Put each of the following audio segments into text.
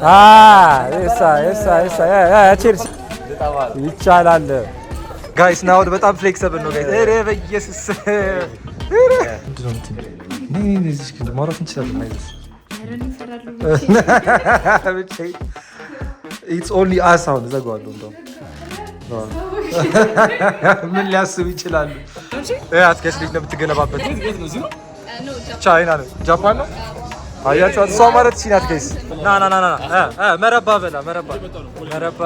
እሳ እሳ እሳ cheers ይቻላል guys። ናውድ በጣም flexible ነው guys። ኧረ በኢየሱስ ማውራት እንችላለን። It's only us። አሁን እዘጋዋለሁ። እንደውም ምን ሊያስቡ ይችላሉ? Guys ልጅ ነው የምትገለባበት። ቻይና ነው ጃፓን ነው። አያችኋት? እሷ ማለት እቺ ናት guys። ና ና ና ና መረባ በላ መረባ መረባ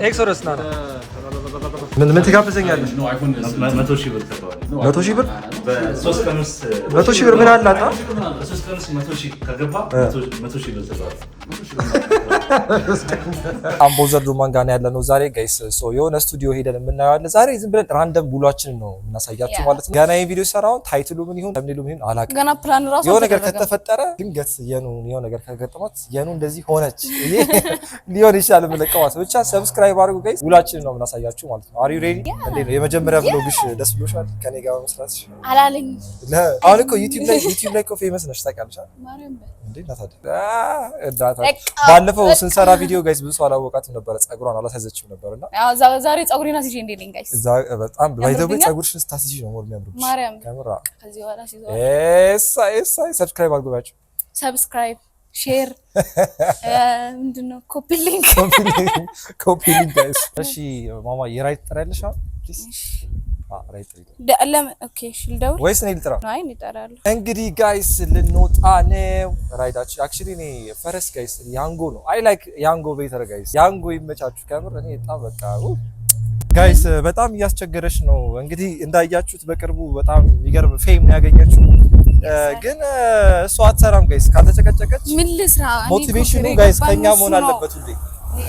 ኤክሶደስ ና ና ምን ምን ትጋብዘኛለህ? 100,000 ብር። 100,000 ብር፣ 100,000 ብር ምን አላት? ከገባ 100,000 ብር። አምቦዘር ዱማን ጋር ያለ ነው ዛሬ guys። So የሆነ ስቱዲዮ ሄደን የምናየው አለ ዛሬ። ዝም ብለን random ውሏችንን ነው የምናሳያችሁ ማለት ነው። ገና ይሄን ቪዲዮ ሰራውን title ኡ ምን ይሁን thumbnail ኡ ምን ይሁን አላውቅም። ገና ፕላን ራሱ የሆነ ነገር ከተፈጠረ ድንገት የኑ የሆነ ነገር ከገጠማት የኑ እንደዚህ ሆነች ሊሆን ይችላል የምለቀዋት። ብቻ subscribe አድርጉ guys። ውሏችንን ነው የምናሳያችሁ ማለት ነው። Are you ready? እንዴት ነው የመጀመሪያ vlog ሽ? ደስ ብሎሻል ከኔ ጋር መስራትሽ? አላለኝ። አሁን እኮ ዩቲዩብ ላይ እኮ famous ነሽ ታውቂያለሽ እንዴ? እናታ ባለፈው ስንሰራ ቪዲዮ guys ብዙ ሰው አላወቃትም ነበረ። ጸጉሯን አላሳዘችም ነበር እና ዛሬ ጸጉሬን አስይዤ እንዴት ነኝ guys? እዛ በጣም by the way ጸጉርሽን ስታስይዢ ነው more የሚያምርብሽ። ማርያም ከምራ ከዚህ በኋላ ሲይዘው ኤሳ ኤሳ subscribe አድርጉባቸው። Subscribe፣ share፣ ምንድን ነው copy link። Copy link guys። እሺ ማማ የ ride ትጠሪያለሽ? Please ride ጥሪ። Okay እሺ፣ ልደውል ወይስ እኔ ልጥራ? አይ እኔ እጠራለሁ። እንግዲህ guys ልንወጣ ነው። Ride ኣችን actually እኔ first guys ያንጎ ነው። I like ያንጎ better guys። ያንጎ ይመቻችሁ ከምር። እኔ በጣም በቃ guys በጣም እያስቸገረች ነው። እንግዲህ እንዳያችሁት በቅርቡ በጣም የሚገርም fame ነው ያገኘችው። ግን እሷ አትሰራም guys ካልተጨቀጨቀች። ምን ልስራ? Motivation ኑ guys ከኛ መሆን አለበት ሁሌ።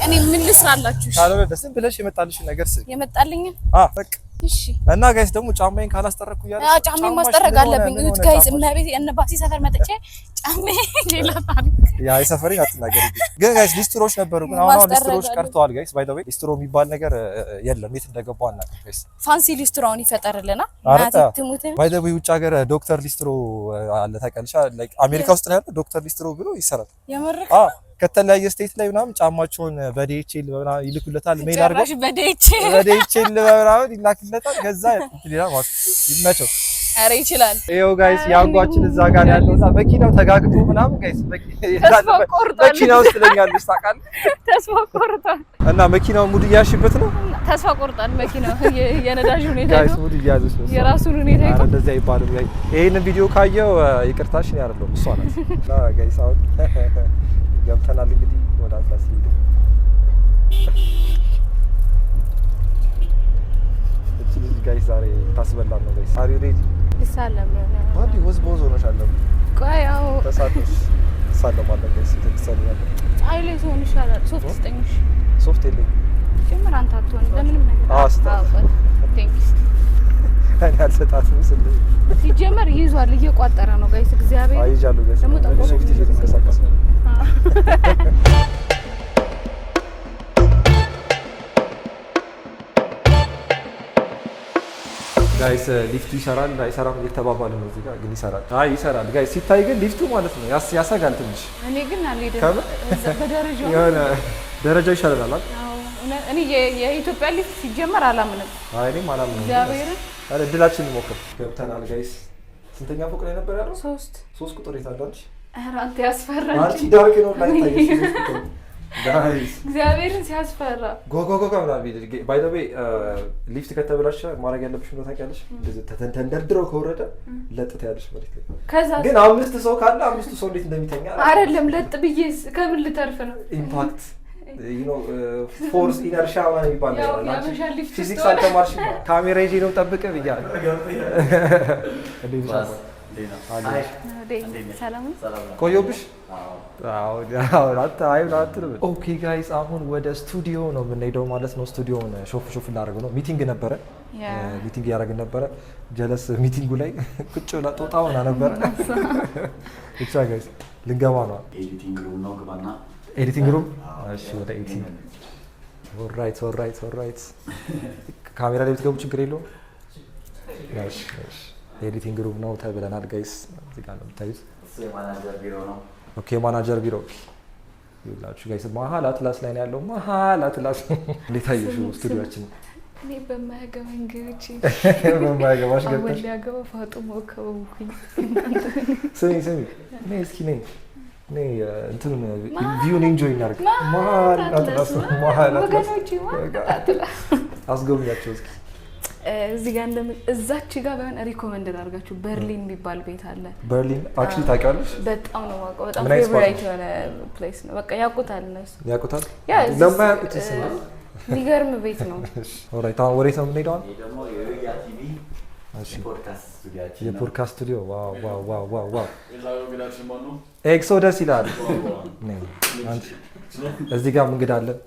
እኔ ምን ልስራ አላችሁ? ካልሆነ ደስ ብለሽ የመጣልሽን ነገር ስሪ። የመጣልኝን በቃ እሺ። እና guys ደግሞ ጫማዬን ካላስጠረኩ እያለች አዎ ጫማዬን ማስጠረግ አለብኝ። እዩት guys፣ እመቤቴ እነ ባሲ ሰፈር መጥቼ ጫማዬ ሌላ ታሪክ። ያ የሰፈሬን አትናገሪ። ግን guys ሊስትሮች ነበሩ፣ ግን አሁን አሁን ሊስትሮች ቀርተዋል guys። By the way ሊስትሮ የሚባል ነገር የለም፣ የት እንደገባው አናውቅም guys። Fancy ሊስትሮውን ይፈጠርልና እናቴ ትሙት። By the way ውጭ ሀገር ዶክተር ሊስትሮ አለ ታውቂያለሽ? Like አሜሪካ ውስጥ ነው ያለው ዶክተር ሊስትሮ ብሎ ይሰራል። የምርክ? አዎ ከተለያየ state ላይ ምናምን ጫማቸውን በ DHL ምናምን ይልኩለታል። Mail አድርገው በ DHL በ DHL ምናምን ይላክለታል። ከዛ እንትን ይላል ማለት ይመቸው። ኧረ ይችላል። ይኸው guys ያንጓችን እዛ ጋር ያለው እና መኪናው ተጋግጦ ምናምን guys ተስፋ ቆርጧል። መኪና ውስጥ ለኛለች ታውቃለህ። ተስፋ ቆርጧል። እና መኪናው mood እያያዝሽበት ነው። ተስፋ ቆርጧል። መኪናው የነዳጅ ሁኔታ guys mood እያያዘች ነው። የራሱን ሁኔታ ኧረ እንደዚህ አይባልም። Guys ይሄንን ቪዲዮ ካየው ይቅርታሽ እኔ አይደለሁም እሷ ናት። እና guys አሁን ገብተናል እንግዲህ ወደ አትላስ ሄዱ። እቺ ልጅ guys ዛሬ ታስበላን ነው guys። Are you ready? ልሳለም። ባዲ ወዝ ቦዝ ሆነሻል። ቆይ ያው ተሳተሽ ትሳለማለህ guys። ቤተክርስቲያን ያለ ፀሐይ ላይ ሲሆን ይሻላል። ሶፍት ስጠኝ። እሺ ሶፍት የለኝም። ጭምር አንተ አትሆንም ለምንም ነገር። አዎ ስጣት። Thanks። እኔ አልሰጣትም ስል ሲጀመር ይዟል፣ እየቋጠረ ነው guys። እግዚአብሔር አይ ይዣለሁ guys። ደግሞ ጠቆረ። ሶፍት ይዤ ልንቀሳቀስ ነው። Guys ሊፍቱ ይሰራል አይሰራም እየተባባለ ነው እዚህ ጋር፣ ግን ይሰራል። አይ ይሰራል guys። ሲታይ ግን ሊፍቱ ማለት ነው ያሰጋል ትንሽ። እኔ ግን አልሄድም ከምን? በደረጃው። የሆነ ደረጃው ይሻላል አይደል? አዎ፣ እኔ የኢትዮጵያ ሊፍት ሲጀመር አላምንም። አይ እኔም አላምንም። እግዚአብሔርን። አረ እድላችን እንሞክር። ገብተናል guys። ስንተኛ ፎቅ ላይ ነበር ያለው? 3። 3 ቁጥር የት አለ አንቺ? ኧረ አንተ ያስፈራል። አንቺ dark ነው ላይ ታየሽ 3 ቁጥር guys። እግዚአብሔርን ሲያስፈራ። ጎ ጎ ጎ ምናምን። By the way ሊፍት ከተበላሸ ማድረግ ያለብሽ ምን ታውቂያለሽ? እንደዚህ ተንደርድሮ ከወረደ ለጥ ትያለሽ መሬት ላይ። ከዛ ግን አምስት ሰው ካለ አምስቱ ሰው እንዴት እንደሚተኛ አይደለም ለጥ ብዬስ ከምን ልተርፍ ነው? Impact, force, inertia ምናምን የሚባል ነገር አለ። አንቺ ያበሻ ሊፍት ፊዚክስ ውስጥ አልተማርሽም። ካሜራ ይዤ ነው ጠብቅ ብያለሁ። እንዴት ነሽ? ሰላም ነው። ቆየሁብሽ? Okay guys አሁን ወደ ስቱዲዮ ነው የምንሄደው ማለት ነው። ስቱዲዮን ሾፍ ሾፍ እናደርገው ነው። Meeting ነበረ፣ meeting እያደረግን ነበረ። ጀለስ meeting ኡ ላይ ቁጭ ብላ ጦጣ ሆና ነበረ። ብቻ guys ልንገባ ነው። Editing room ነው፣ ግባና። Editing room። እሺ ወደ editing። Alright, alright, alright። ካሜራ ላይ ብትገቡ ችግር የለውም። እሺ እሺ። Editing room ነው ተብለናል guys። እዚህ ጋር ነው የምታዩት። እሱ የማናጀር ቢሮ ነው። Okay፣ ማናጀር ቢሮ ይኸውላችሁ guys፣ መሀል አትላስ ላይ ነው ያለው። መሀል አትላስ። እንዴት አየሽው ስቱዲዮአችን? እኔ በማያገባኝ ገብቼ በማያገባሽ አወል ገብተሽ ያገባ ፋጡማ ከበቡኝ። ስሚ ስሚ፣ ነይ እስኪ ነይ ነይ፣ እንትኑን view ን enjoy እናድርግ። መሀል አትላስ፣ መሀል አትላስ። ወገኖቼ፣ መሀል አትላስ። አስጎብኛቸው እስኪ። እዚህ ጋር እንደምን እዛች ጋር ባይሆን recommend አድርጋችሁ በርሊን የሚባል ቤት አለ። በርሊን actually ታውቂዋለሽ? በጣም ነው የማውቀው። በጣም ምን አይነት spot favorite ነው? የሆነ place ነው። በቃ ያውቁታል እነሱ። ያውቁታል? Yeah እዚህ ለማያውቁት የሚገርም ቤት ነው። Alright፣ አሁን ወዴት ነው የምንሄደው? አሁን? ይሄ ደግሞ የዮያ ቲቪ እሺ። የፖድካስት ስቱዲያችን ነው። የፖድካስት ስቱዲዮ። Wow wow wow wow wow! የዛሬው እንግዳችን ማን ነው? ኤክሶደስ ይላል። ነይ አንቺ። እዚህ ጋር እንግዳ አለን።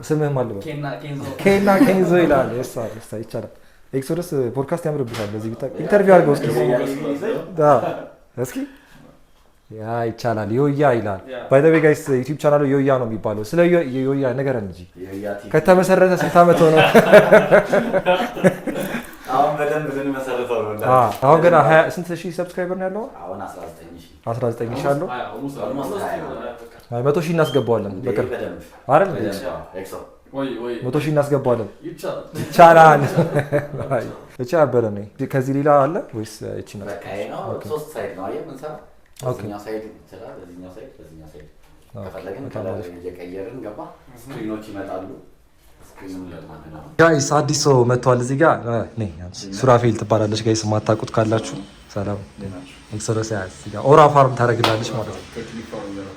ስምህ ማን ልበል? ኬና ኬንዞ። ኬና ኬንዞ ይላል። የሳ የሳ ይቻላል። ኤክሶደስ ፖድካስት ያምርብሻል። በዚህ ብታይ interview አድርገው እስኪ። አዎ፣ እስኪ yeah ይቻላል። ዮያ ይላል። By the way guys፣ YouTube ቻናሉ ዮያ ነው የሚባለው። ስለ ዮያ ንገረን እንጂ። የዮያ ቲቪ ከተመሰረተ ስንት ዓመት ሆነው? አሁን በደንብ ልንመሰርተው ነው። አሁን ገና 20 ስንት ሺህ subscriber ነው ያለው? አሁን 19 ሺህ። 19 ሺህ አለው። Almost 20። አይ፣ 100 ሺህ እናስገባዋለን በቅርብ በደንብ አይደል? በደንብ አዎ። ኤክሶ ወይ ወይ 100 ሺህ እናስገባዋለን። ይቻላል። ይቻላል። አይ፣ እቺ አበለ ነው። ከዚህ ሌላ አለ ወይስ እቺ ናት? በቃ ይሄ ነው። ሶስት side ነው አየህ የምንሰራው። Okay። በዚህኛው side ይችላል፣ በዚህኛው side፣ በዚህኛው side። ከፈለግን በጣም color አሪፍ። እየቀየርን ገባ screen ኦች ይመጣሉ። Screen ኡን ለማለት ነው። Guys፣ አዲስ ሰው መጥቷል እዚህ ጋር። ነይ አንቺ። ሱራፌል ትባላለች። Guys፣ የማታውቁት ካላችሁ ሰላም። ኤክሶደስ yeah እዚህ ጋር ኦራ ፋርም ታደርግላለች ማለት ነው።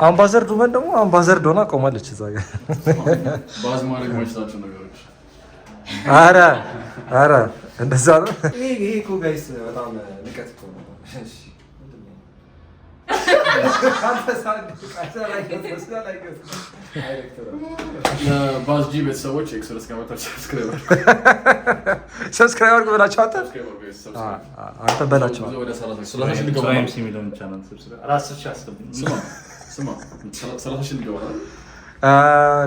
አምባዘር ዱመን ደግሞ አምባዘር ዶና ቆማለች እዛ ጋር። ባዝ ማድረግ ማይችላቸው ነገሮች። አረ አረ፣ እንደዛ ነው። ይሄ እኮ guys በጣም ንቀት እኮ ነው። እሺ፣ ምንድን ነው? ለባዝ ጂ ቤተሰቦች ኤክሶደስ ጋር መታችሁ subscribe Subscribe አድርጉ በላቸው አንተ። አንተ በላቸው። ብዙ ወደ 30 ሺህ ልገባ ነው። ራይምስ የሚለውን ቻናል subscribe 10 ሺህ አስገቡኝ። ስማ ስማ፣ 30 ሺህ ልገባ ነው።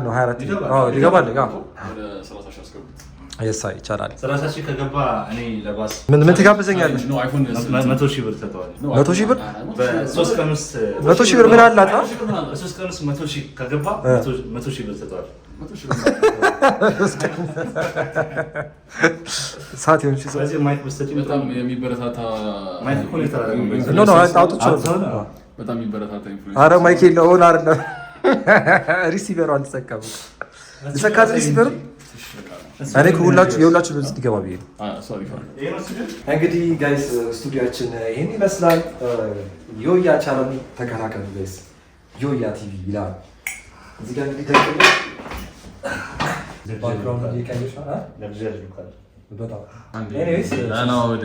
ነው 24 አዎ ይገባል። አዎ። ወደ 30 ሺህ አስገቡት። የሳ ይቻላል። 30 ሺህ ከገባ እኔ ለባስ ምን ምን ትጋብዘኛለህ? No iPhone 100 ሺህ ብር ሰጠዋል። 100 ሺህ ብር? በ3 ቀን ውስጥ። 100 ሺህ ብር ምን አላት? አ? በ3 ቀን ውስጥ 100 ሺህ ከገባ 100 ሺህ ብር ሰጠዋል። 100 ሺህ ብር። ሰዓት ይሆን ሰው ስለዚህ mic ብትሰጪኝ በጣም የሚበረታታ Mic እኮ ነው የተራራቀው። No no፣ አውጥቼዋለሁ። በጣም የሚበረታታ influence። አረ mic የለውም አይደለም። Receiver ኡ አልተሰካም። ልሰካት receiver ኡ። እኔ ከሁላችሁ የሁላችሁ ድምፅ እንዲገባ ብዬ ነው። እሱ አሪፍ ነው። ይሄ ነው ስቱዲዮ? እንግዲህ guys፣ ስቱዲዮአችን ይህን ይመስላል። ዮያ ቻናል ተከታተሉ guys። ዮያ ቲቪ ይላል። እዚህ ጋር እንግዲህ ደግሞ background እየቀየርሽ ነው አ? Luxury look። በጣም anyways ና ወደ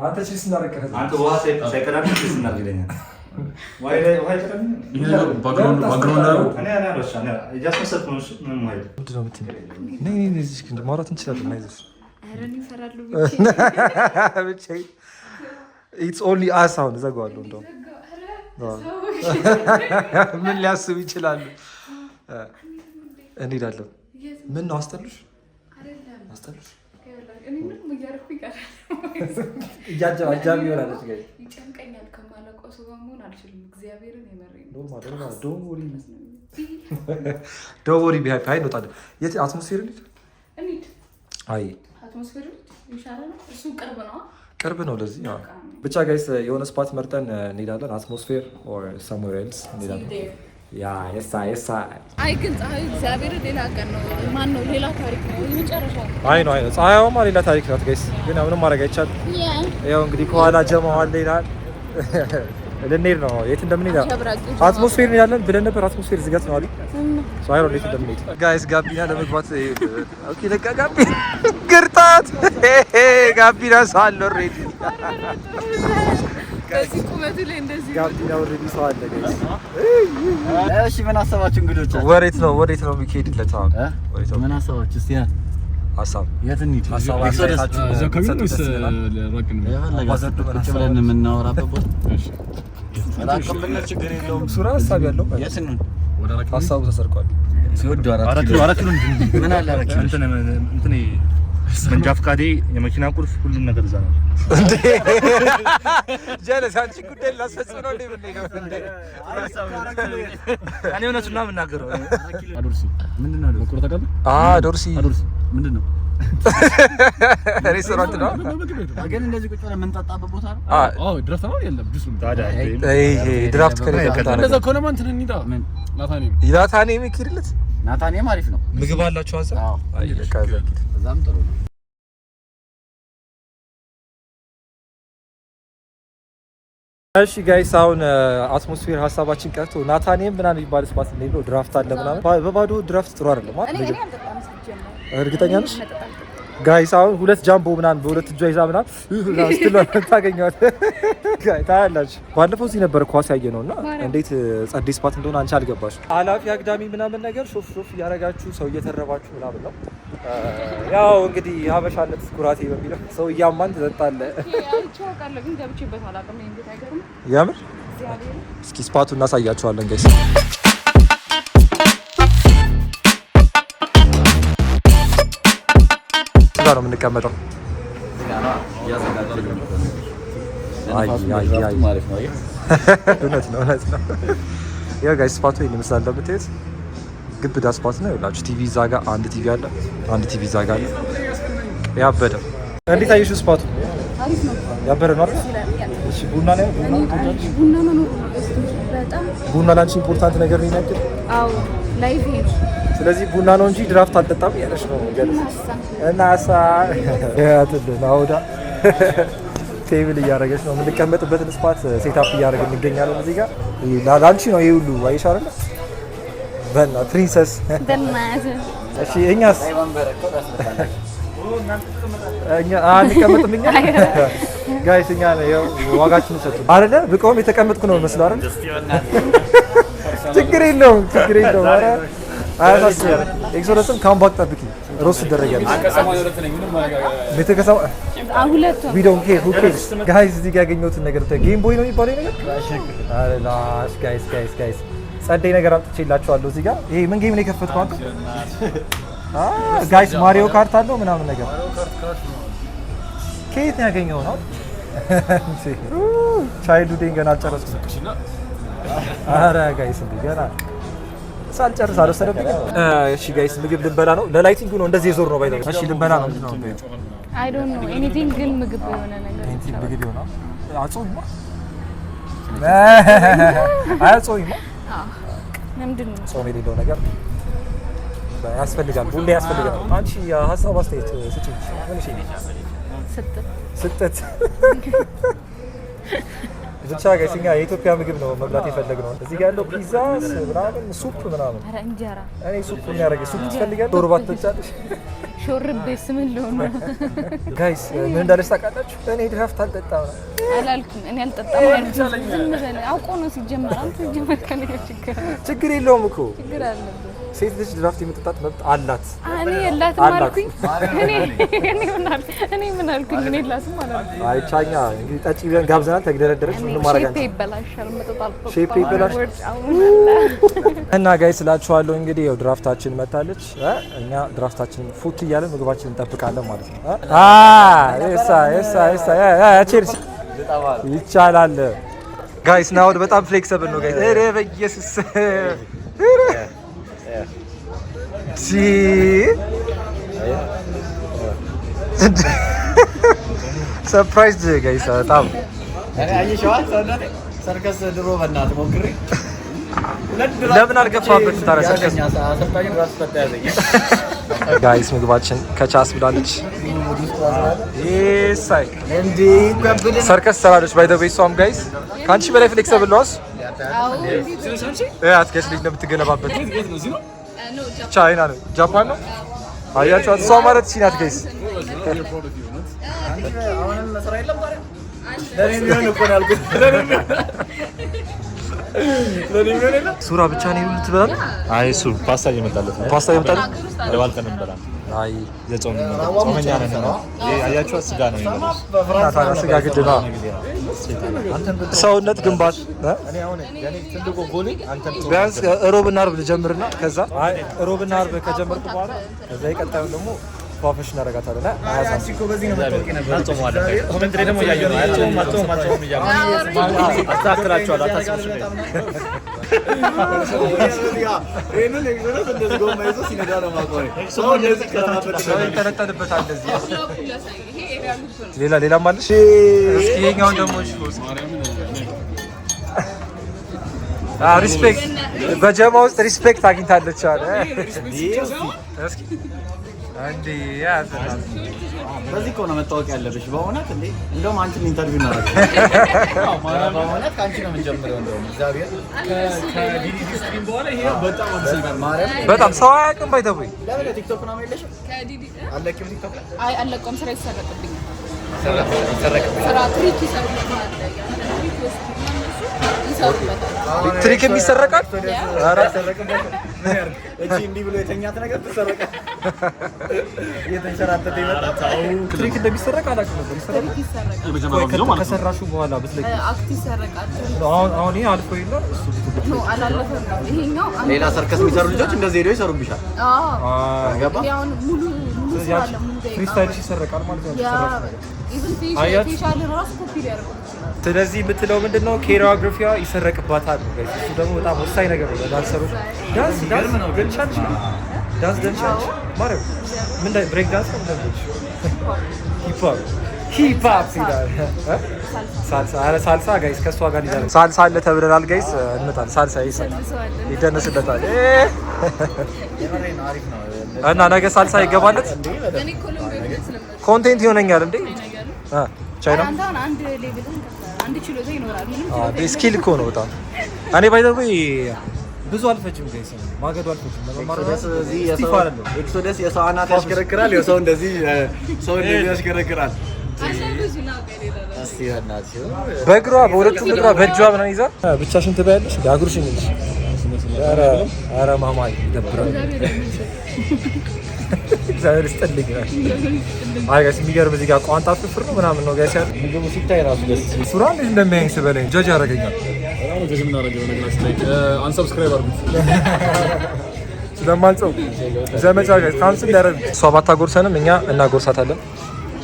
አንተ cheers እናደርግ ከዛ አንተ ውሃ ሳይቀዳም cheers እናድርግ ይለኛል። ውሃ ይቀዳም? ይሄ ነገር background አለው። እኔ አልወሻም። እኔ እያስመሰልኩ ነው። እሺ፣ ምንም ውሃ የለም። ምንድን ነው የምትይኝ? ነይ ነይ ነይ፣ እዚህ እስኪ ማውራት እንችላለን። አይዞሽ። ኧረ እኔ እፈራለሁ። ብቻዬን it's only us። አሁን እዘጋዋለሁ። እንደውም ምን ሊያስቡ ይችላሉ? እንሄዳለን። ምን ነው አስጠሉሽ? አስጠሉሽ? እኔ ምንም እያደረኩኝ አጃቢ ይሆናለች guys። ይጨንቀኛል። ከማላውቀው ሰው ጋር መሆን አልችልም። እግዚአብሔርን የመረኝ ነው። Normal normal። Don't worry, don't worry, be happy። አይ እንወጣለን። የት አትሞስፌር እንሂድ? እንሂድ። አይ አትሞስፌር ይሻላል። እሱ ቅርብ ነው። ቅርብ ነው ለዚህ። አዎ። ብቻ guys፣ የሆነ spot መርጠን እንሄዳለን። አትሞስፌር or somewhere else እንሄዳለን። Yeah የሳ የሳ። አይ ግን ፀሐዩ እግዚአብሔርን ሌላ ቀን ነው። ማን ነው? ሌላ ታሪክ ነው የመጨረሻው። አይ ነው አይ ነው። ፀሐይዋማ ሌላ ታሪክ ናት guys። ግን ምንም ማድረግ አይቻልም። ያው እንግዲህ ከኋላ ጀማው አለ ይላል። ልንሄድ ነው። የት እንደምንሄድ አትሞስፌር እንሄዳለን ብለን ነበር። አትሞስፌር ዝገት ነው አሉ። So አይ እንዴት እንደምንሄድ guys። ጋቢና ለመግባት okay፣ ለካ ጋቢና ግርጣት ጋቢና ሰው አለ already። በዚህ ቁመቱ ላይ እንደዚህ ጋቢና already ሰው አለ guys። እሺ ምን አሰባችሁ እንግዶቻችን? ወዴት ነው የሚካሄድለት አሁን? ወዴት ነው? ምን አሰባችሁ? እስቲ ሀሳብ የት እንሂድ? ሀሳብ ኤክሶደስ አስተያየታችሁ እዚያው አካባቢ ነው ወይስ ብትሰጡ ደስ ይለናል። ራቅ ነው? የፈለጋችሁ ቁጭ ብለን የምናወራበት ቦታ ራቅም ብንል ችግር የለውም። ሱራ ሀሳብ ያለው የት እንሂድ? ወደ አራት ኪሎ? ሀሳቡ ተሰርቋል። ሲወዱ 4 አራት ኪሎ ኪሎ 4 ኪሎ ምን አለ 4 ኪሎ? እንትን እንትን መንጃ ፈቃዴ፣ የመኪና ቁልፍ፣ ሁሉም ነገር እዛ ነው። እንዴ ጀለስ፣ አንቺ ጉዳይ ላስፈጽም ነው እንዴ የምንሄደው? እንዴ እኔ እውነቱን ነው የምናገረው። አዶርሲ ምንድን ነው? ሞክሮ ታውቃለህ? ዶርሲ። አዶርሲ ምንድን ነው? ሬስቶራንት ነው። ግን እንደዚህ ቁጭ ብለን የምንጠጣበት ቦታ ነው። አዎ፣ ድራፍት ነው የለም ጁስ ነው። ታዲያ ይሄ ድራፍት ከሌለ እንደዛ ከሆነማ እንትን እንሂዳ። ምን? ናታኔም። ናታኔም ይኪድለት። ናታኔም አሪፍ ነው። ምግብ አላችሁ አንተ? አዎ። አይ በቃ እዛ ሂድ። እዛም ጥሩ ነው። እሺ guys፣ አሁን atmosphere ሀሳባችን ቀርቶ ናታኔም ምናምን የሚባል spot እንሂድ ነው። ድራፍት አለ ምናምን። በባዶ ድራፍት ጥሩ አይደለም አይደል? እኔ አልጠጣም ሲጀመር። እርግጠኛ ነሽ? መጠጥ አልጠጣም። Guys፣ አሁን ሁለት ጃምቦ ምናምን በሁለት እጇ ይዛ ምናምን ስትል ታገኘዋለህ። ታያላችሁ። ባለፈው እዚህ ነበር ኳስ ያየ ነው እና እንዴት ጸዴ spot እንደሆነ አንቺ አልገባሽ። አላፊ አግዳሚ ምናምን ነገር ሾፍ ሾፍ እያደረጋችሁ ሰው እየተረባችሁ ምናምን ነው። ያው እንግዲህ ሀበሻነት ኩራቴ በሚለው ሰው እያማን ትጠጣለህ። አይቼው አውቃለሁ ግን ገብቼበት አላውቅም። ይሄን ቤት አይገርምም? የምር። እግዚአብሔር። እስኪ spot ኡ እናሳያችኋለን guys። እዛ ነው የምንቀመጠው። አይ አይ አይ፣ አሪፍ ነው። አየህ? እውነት ነው፣ እውነት ነው። ያው guys፣ spot ኡ ይሄን ይመስላል እንደምታዩት ግብዳ spot ነው። ይኸውላችሁ ቲቪ እዛ ጋር አንድ ቲቪ አለ፣ አንድ ቲቪ እዛ ጋር አለ። ያበደ። እንዴት አየሽው spot ኡ? አሪፍ ነው። ያበደ ነው አይደል? እሺ፣ ቡና ነው፣ ቡና ትወጃለሽ? ቡና መኖሩ ነው ደስ በጣም። ቡና ላንቺ important ነገር ነው ይናገር። አዎ፣ life ይሄ ነው። ስለዚህ ቡና ነው እንጂ ድራፍት አልጠጣም እያለሽ ነው ገለጽ እና አሳ ያትልን አውዳ table እያደረገች ነው። የምንቀመጥበትን spot set up እያደረግን እንገኛለን። እዚህ ጋር ላንቺ ነው ይሄ ሁሉ፣ አይሽ አይደለ? በና princess። በእናትህ። እሺ፣ እኛስ እኛ አንቀመጥም። እኛ guys፣ እኛ ያው ዋጋችንን ሰጡ አይደለ? ብቆም የተቀመጥኩ ነው መስሎ አይደል? ችግር የለውም፣ ችግር የለውም። ኧረ አያሳስብም። ኤክሶደስም comeback ጠብቂ፣ roast ትደረጊያለሽ። ቤተ ከሰማ ሁለቱም። We don't care, who cares guys። እዚህ ጋር ያገኘሁትን ነገር ብታይ፣ Game Boy ነው የሚባለው ይሄ ነገር። ኧረ ላሽ guys, guys, guys፣ ጸደይ ነገር አምጥቼላችኋለሁ። እዚህ ጋር ይሄ ምን game ነው የከፈትከው አንተ? Guys፣ Mario Kart አለው ምናምን ነገር። ከየት ነው ያገኘኸው ነው? Childhood ኤን ገና አልጨረስኩም። ኧረ guys፣ እንዴ፣ ገና ሳልጨርስ አልወሰደብኝም። እሺ guys፣ ምግብ ልንበላ ነው። ለ lighting ነው እንደዚህ የዞር ነው ባይዘው። እሺ፣ ልንበላ ነው። ምንድን ነው? I don't know anything ግን ምግብ የሆነ ነገር። Anything ምግብ ይሆናል። አጾሚማ? አያጾሚማ? ምንድን ነው? ጾም የሌለው ነገር ያስፈልጋል፣ ሁሌ ያስፈልጋል። አንቺ ሀሳብ አስተያየት ስጪኝ። ምን? እሺ። ስጥ። ስጠት ብቻ guys፣ እኛ የኢትዮጵያ ምግብ ነው መብላት የፈለግነው። እዚህ ጋር ያለው ፒዛ ምናምን፣ soup ምናምን። ኧረ እንጀራ። እኔ soup የሚያደርግ soup ትፈልጊያለሽ? ሾርባ ትጠጫለሽ? ሾርቤ ስምን ልሆን ነው? Guys፣ ምን እንዳለች ታውቃላችሁ? እኔ ድራፍት አልጠጣም ነው። አላልኩም። እኔ አልጠጣም አልኩም። ዝም በል። አውቆ ነው ሲጀመር። አንተ ሲጀመር ከእኔ ጋር ችግር ችግር የለውም እኮ። ችግር አለብህ። ሴት ልጅ ድራፍት የመጠጣት መብት አላት። እኔ የላትም አላት። አልኩኝ። እኔ ምን አልኩኝ? እኔ የላትም አላልኩም። አይቻኛ እንግዲህ ጠጪ ብለን ጋብዘናል። ተግደረደረች። ምንም ማድረግ shape አንችልም። ይበላሻል። መጠጥ አልጠጣም። Shape ይበላሻል። ወርጭ አሁን አለ። እና guys እላችኋለሁ እንግዲህ ያው ድራፍታችን መታለች። እኛ ድራፍታችን ፉት እያለን ምግባችንን እንጠብቃለን ማለት ነው። አ የሳ የሳ የሳ yeah yeah cheers ይቻላል guys። ናውድ በጣም flexible ነው guys። ኧረ በኢየሱስ፣ ኧረ ሲ surprise guys በጣም። አየሽዋ ሰውነቴ። ሰርከስ ድሮ በእናትህ ሞክሬ ሁለት ድራፍት ለምን አልገፋበትም ታዲያ ሰርከስ? ያዘኝ፣ አሰልጣኙ ድራፍት ጠጣ ያዘኝ። Guys፣ ምግባችን ከቻስ ብላለች። ይሳይ ሰርከስ ትሰራለች። By the way እሷም guys ከአንቺ በላይ flexible ነው። እሱ guys ልጅ ነው የምትገለባበት። ቻይና ነው፣ ጃፓን ነው። አያችኋት? እሷ ማለት እቺ ናት guys። አሁንም ስራ የለም ታዲያ? ለእኔ የሚሆን እኮ ነው ያልኩት። ለእኔ የሚሆን የለም። ሱራ ብቻ ነው ሁሉ ትበላለህ? አይ፣ እሱ ፓስታ እየመጣለት ነው። ፓስታ እየመጣለት? ደባልቀን እንበላለን። አይ። የጾም ጾመኛ ነን ነው። ይሄ አያችኋት፣ ስጋ ነው የሚበሉት። እና ታዲያ ስጋ ግድ ነው። ሰውነት ግንባት እ? እኔ አሁን የኔ ትልቁ ጎሌ አንተን ቢያንስ ሮብና አርብ ልጀምርና ከዛ፣ አይ፣ ሮብና አርብ ከጀመርኩ በኋላ ከዛ የቀጣዩን ደግሞ ፏፈሽ እናደርጋታለን። አንቺ እኮ በዚህ ነው መታወቅ የነበረው። Comment ላይ ደግሞ እያየሁ ነው። አልጾምም አልጾምም አልጾምም እያሉ አስተካክላችኋለሁ። አታስቡ። ይሄንን ኤክሶደስ እንደዚህ ጎማ ይዞ ሲነዳ ነው የማውቀው እኔ። ሰው እንደዚህ ከራበት ሰው ይንጠለጠልበታል እንደዚህ። ሌላ ሌላም አለሽ? እስኪ ይኸኛውን ደግሞ እሺ፣ እስኪ respect በጀማ ውስጥ respect አግኝታለች አለ። እስኪ እንዴ ያዘናል። በዚህ እኮ ነው መታወቅ ያለብሽ በእውነት እንዴ። እንደውም አንቺን interview እናደርጋለን። በእውነት ከአንቺ ነው የምንጀምረው። እንደውም እግዚአብሔር ከዲዲዲ stream በኋላ ይሄ በጣም አዲስ ነገር ነው። ማርያም በጣም ሰው አያውቅም። By the way ለምን ቲክቶክ ምናምን የለሽም? አለቂም ቲክቶክ ላይ አይ አለቀውም። ስራ ይሰረቅብኛል። ስራ trick ይሰሩበታል። Trick ይወስዱና እነሱ ይሰሩበታል። Trick ም ይሰረቃል። ኧረ ምን ያድርግ? እቺ እንዲህ ብሎ የተኛት ነገር ትሰረቃል። እየተንሸራተተ ይመጣል። Trick እንደሚሰረቅ አላውቅም ነበር። ይሰረቃል? Trick ይሰረቃል። የመጀመሪያው ቪዲዮ ማለት ነው። ከሰራሹ በኋላ ብትለቂ Act ይሰረቃል። አሁን አሁን ይሄ አልፎ የለ እሱ No አላለፈም። ይሄኛው አንድ ሌላ ሰርከስ የሚሰሩ ልጆች እንደዚህ ሄደው ይሰሩብሻል። አዎ ገባ? ይሄ አሁን ሙሉ ሙሉ ስራ አለ። ሙሉ ደቂቃ Freestyle ሽ ይሰረቃል ማለት ነው። ያ ሰራሽ ነገር። Even አያችሁ? Facial ራሱ ኮፒ ሊያደርጉት ይችላል። ስለዚህ የምትለው ምንድን ነው? Choreography ዋ ይሰረቅባታል ነው guys። እሱ ደግሞ በጣም ወሳኝ ነገር ነው ለዳንሰሮች። ዳንስ ዳንስ ደንሻለሽ? ዳንስ ደንሻለሽ? ማርያም ምን ላይ break dance ነው ምንድን ነው? Hip hop hip hop ይላል። እ? ሳልሳ ኧረ ሳልሳ guys ከእሷ ጋር ይላል። ሳልሳ አለ ተብለናል guys። እንመጣለን። ሳልሳ ይሰራል ይደነስለታል። እ የምሬን ነው፣ አሪፍ ነው። እና ነገ ሳልሳ ይገባለት እኔ ኮሎምቢያ ስለምወድ Content ይሆነኛል እንዴ? ነገር ነው። አ ቻይና አንተ አሁን አንድ level ህን ከፍተሃል። አንድ ችሎታ ይኖራል። ምንም ችሎታ Skill እኮ ነው በጣም። እኔ by the way ብዙ አልፈጅም guys፣ ማገዶ አልፈጅም ለመማር ኤክሶደስ እዚህ Stiff የሰው አይደለም። ኤክሶደስ የሰው አናት ያሽከረክራል። የሰው እንደዚህ ሰው እንደዚህ ያሽከረክራል። አለ ብዙ ነው ከሌላ ነው። እስቲ በእናትሽ በእግሯ በሁለቱም እግሯ በእጇ ምናምን ይዛ ብቻሽን ትበያለሽ። አጉርሽኝ እንጂ ኧረ ኧረ ማማ ይደብራል። እግዚአብሔር ይስጥልኝ። አይ guys የሚገርም እዚህ ጋር ቋንጣ ፍርፍር ነው ምናምን ነው guys ያለው። ምግቡ ሲታይ ራሱ ደስ ይላል። ሱራ እንዴት እንደሚያየኝ ስበላኝ ጀጅ ያደርገኛል። በጣም ነው ጀጅ የምናደርገው በነገራችን ላይ unsubscribe አድርጉት። ስለማልጸው ዘመቻ guys cancel ያደረግ እሷ ባታጎርሰንም እኛ እናጎርሳታለን።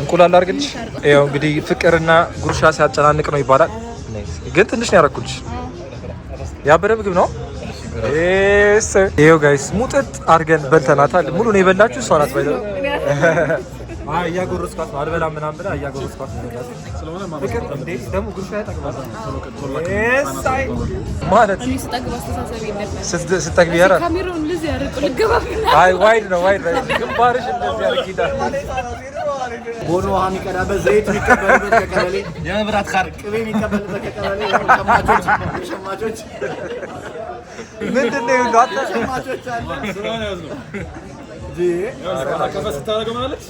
እንቁላል አድርግልሽ። ያው እንግዲህ ፍቅርና ጉርሻ ሲያጨናንቅ ነው ይባላል። ግን ትንሽ ነው ያደረኩልሽ። ያበደ ምግብ ነው። ይኸው guys ሙጥጥ አድርገን በልተናታል። ሙሉ ነው የበላችሁ እሷ ናት። ባይዘ አይ እያጎረስኳት ነው አልበላም ምናምን ብላ እያጎረስኳት ነው። ፍቅር እንዴ ደግሞ ጉርሻ ያጠግባል ማለት እኔ ስጠግብ አስተሳሰብ የለም። ስጠግቢ ኧረ ካሜራውን እንደዚህ ያደርጉ ልገባብና አይ wide ነው wide ነው ግንባርሽ እንደዚህ አድርጊ። ቦኖ ውሃ የሚቀዳበት፣ ዘይት የሚቀበልበት ከቀበሌ፣ የመብራት ካርድ ቅቤ የሚቀበልበት ከቀበሌ፣ ሸማቾች ሸማቾች ምንድን ነው ይኸውልህ አንተ ሸማቾች አለ። ስለሆነ ያዝ ነው ከፈት ስታደርገው ምን አለች?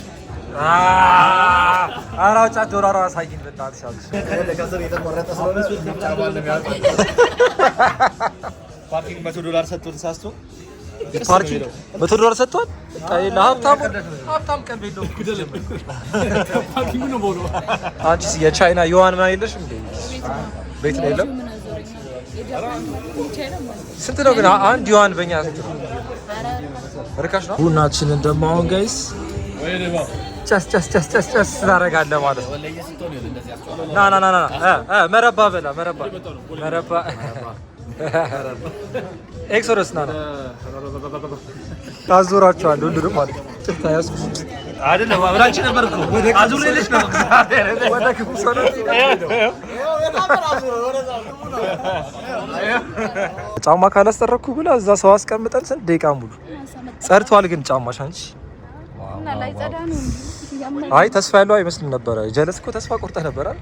ኧረ አውጫት ዶሮ አሳይን በእናትሽ አለች። ከስር የተቆረጠ ስለሆነ ጫማ ነው የሚያወጣው። Parking $100 ሰጥቶ ተሳስቶ Parking $100 ሰጥቷል። ለሀብታሙ ሀብታም ቀልብ የለውም። Parking ኡ ነው በሆነ አንቺስ የቻይና ዩዋን ምናምን የለሽም እንዴ? ቤት ነው የለም። ምን አዞረኝ? የጃፓን የቻይና ማለት ነው። ስንት ነው ግን አንድ ዩዋን በእኛ ስንት ነው? ርካሽ ነው። ቡናችንን ደግሞ አሁን guys ጨስ ጨስ ጨስ ጨስ ጨስ ታደርጋለህ ማለት ነው። ና ና ና ና እ እ መረባ በላ መረባ መረባ ኤክሶደስ ና ና ታዞራቸዋለህ ሁሉንም ማለት ነው። ጭፍታ ያዝኩ አይደለም አብራችሁ ነበር እኮ አዙሬልሽ ነው። ወደ ክፉ ሰው ነው። ጫማ ካላስጠረኩ ብላ እዛ ሰው አስቀምጠን ስንት ደቂቃ ሙሉ ጸድቷል። ግን ጫማሽ አንቺ እና ላይ ጸዳ ነው እንጂ ያማል። አይ ተስፋ ያለው አይመስልም ነበረ። ጀለስ እኮ ተስፋ ቆርጠህ ነበር አይደል?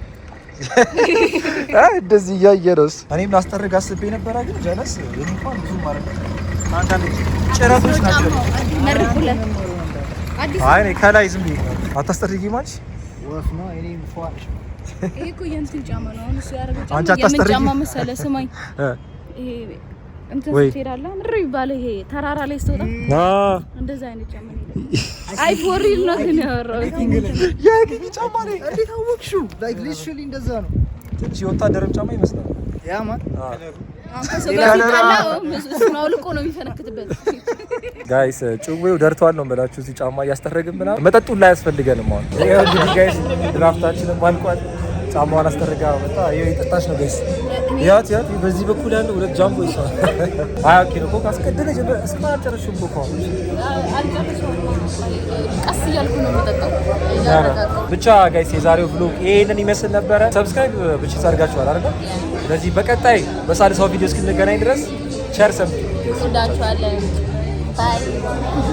አይ እንደዚህ እያየ ነው እሱ። እኔም ላስጠርግ አስቤ ነበረ፣ ግን ጀለስ እኔ እንኳን ብዙ ማለት አንዳንድ ጭረቶች ናቸው። መርቁለት አዲስ አይ እኔ ከላይ ዝም ብዬ ነው። አታስጠርጊም አንቺ? ወፍ ነው እኔ ፏልሽ ይሄ እኮ የእንትን ጫማ ነው። አሁን እሱ ያደረገው አንቺ ጫማ የምን አታስጠርጊም? ጫማ መሰለህ? ስማኝ እ ይሄ እንትን ወይ። ስትሄዳለህ ምንድን ነው የሚባለው? ይሄ ተራራ ላይ ስትወጣ አ እንደዛ አይነት ጫማ ነው። አይ for real ነው ግን ያወራሁት። የግቢ ጫማ ነው። እንዴት አወቅሽው? Like literally እንደዛ ነው። ትንሽ የወታደርም ጫማ ይመስላል። Yeah man አ አሁን ከሰው ጋር ሲጣላ እሱን አውልቆ ነው የሚፈነክትበት። Guys፣ ጭዌው ደርቷል ነው የምላችሁ። እዚህ ጫማ እያስጠረግን ምናምን መጠጡን ላይ አያስፈልገንም። አሁን ይኸው እንግዲህ guys ድራፍታችንም አልቋል። ጫማዋን አስጠርጋ መጣ። ይኸው የጠጣች ነው guys። ያት ያት በዚህ በኩል ያለው ሁለት ጃምቦ ይሷል። አይ okay ነው። ኮክ አስቀድመ ጀምረ እስካሁን አልጨረስሽም እኮ። አልጨረሰውም። ቀስ እያልኩ ነው የምጠጣው፣ እያረጋጋሁ። ብቻ guys የዛሬው vlog ይሄንን ይመስል ነበረ። Subscribe ብቻ አድርጋችኋል አይደል? ስለዚህ በቀጣይ በሳልሳው ቪዲዮ እስክንገናኝ ድረስ ቸር ሰንብቱ። እንወዳችኋለን። Bye.